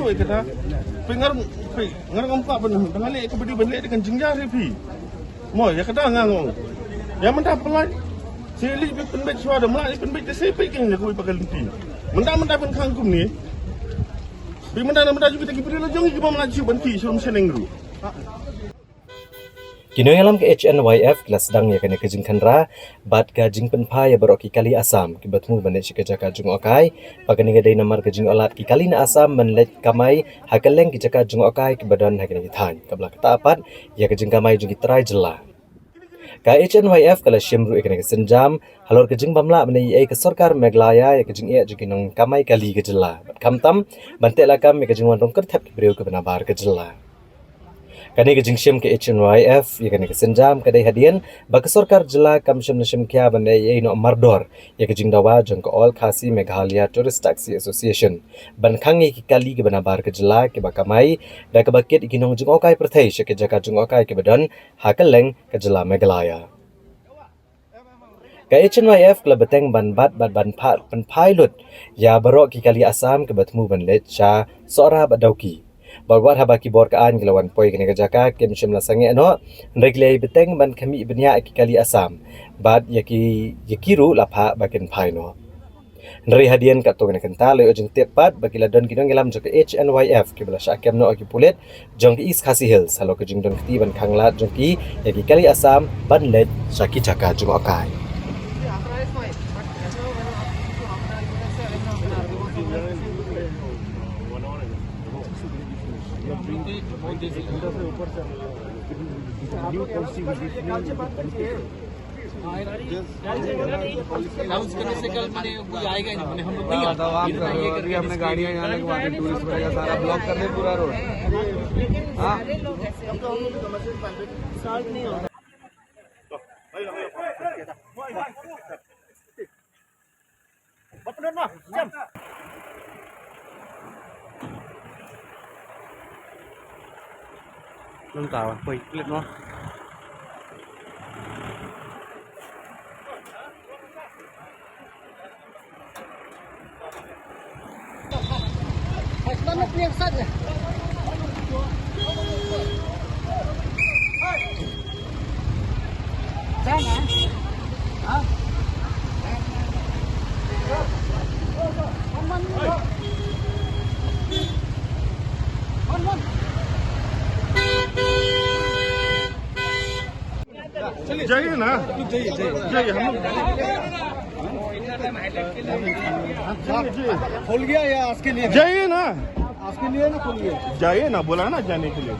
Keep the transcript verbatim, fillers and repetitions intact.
Phi kata, phi ngar, phi ngar ngam pat ban, ban leh kaba dei ban leh da ka jingjar ïa phi. Mo, ïa kata nga ngong. Ïa mynta pynlait. Sa leit phi pynbeit shuwa da, mynta leit pynbeit da sa phi kynja kawei pat ka lynti. Mynta mynta pynkhang kumne. Phi mynta na mynta jong kita ki briew la jong ki bym lah shuh ban ki shurum shaneng ruh. Ki nongïalam ka H N Y F ki la sdang ïa kane ka jingkhynra bad ka jingpynphai ïa baroh ki kali Assam kiba thmu ban leit sha ki jaka jngohkai. Ba kane ka dei namar ka jingïohlad ki kali na Assam ban leit kamai ha kylleng ki jaka jngohkai kiba don ha kine ki thaiñ, kaba la ktah pat ïa ka jingkamai jong ki trai jylla. Ka H N Y F ka la shim ruh ïa kane ka sienjam halor ka jingbym lah ban ïa ka sorkar Meghalaya ïa ka jingeh jong ki nongkamai kali ka jylla bad khamtam ban teh lakam ïa ka jingwan rung kyrthep ki briew kiba nabar ka jylla. Kane ka jingshim ka H N Y F ïa kane ka sienjam ka dei hadien ba ka sorkar jylla kam shym la shim khia ban ïa ïa ïa noh mardor ïa ka jingdawa jong ka All Khasi Meghalaya Tourist Taxi Association ban khang ïa ki kali kiba nabar ka jylla kiba kamai da kaba kit ïa ki nongjngohkai pyrthei sha ki jaka jngohkai kiba don ha kylleng ka jylla Meghalaya. Ka H N Y F ka la bteng ban bat bad ban pha-, ban phai lut ïa baroh ki kali Assam kiba thmu ban leit sha Sohra bad Dawki. Bad wat haba ki bor ka aiñ ki la wan poi kane ka jaka kim shym la sangeh noh, hynrei ki la bteng ban khmih bniah ïa ki kali Assam bad ïa ki, ïa ki ruh la phah ba kin phai noh. Hynrei hadien katto katne kynta la ïoh jingtip pat ba ki la don ki nongïalam jong ka H N Y F kiba la shah kem noh ha ki pulit jong ka East Khasi Hills halor ka jingdon kti ban khanglad jong ki ïa ki kali Assam ban leit sha ki jaka jngohkai. अनाउंस करने से कल मैंने कोई आएगा ही नहीं, मैंने हम लोग नहीं आते। अभी हमने गाड़ियाँ यहाँ लगवा दी, टूरिस्ट वगैरह सारा ब्लॉक कर दे पूरा रोड। हाँ। Nang tawa, poi klik noh. जाइए ना, जाइए, हम लोग खोल गया या आज के लिए? जाइए ना। आज के लिए ना खोल गया? जाइए ना, बोला ना जाने के लिए।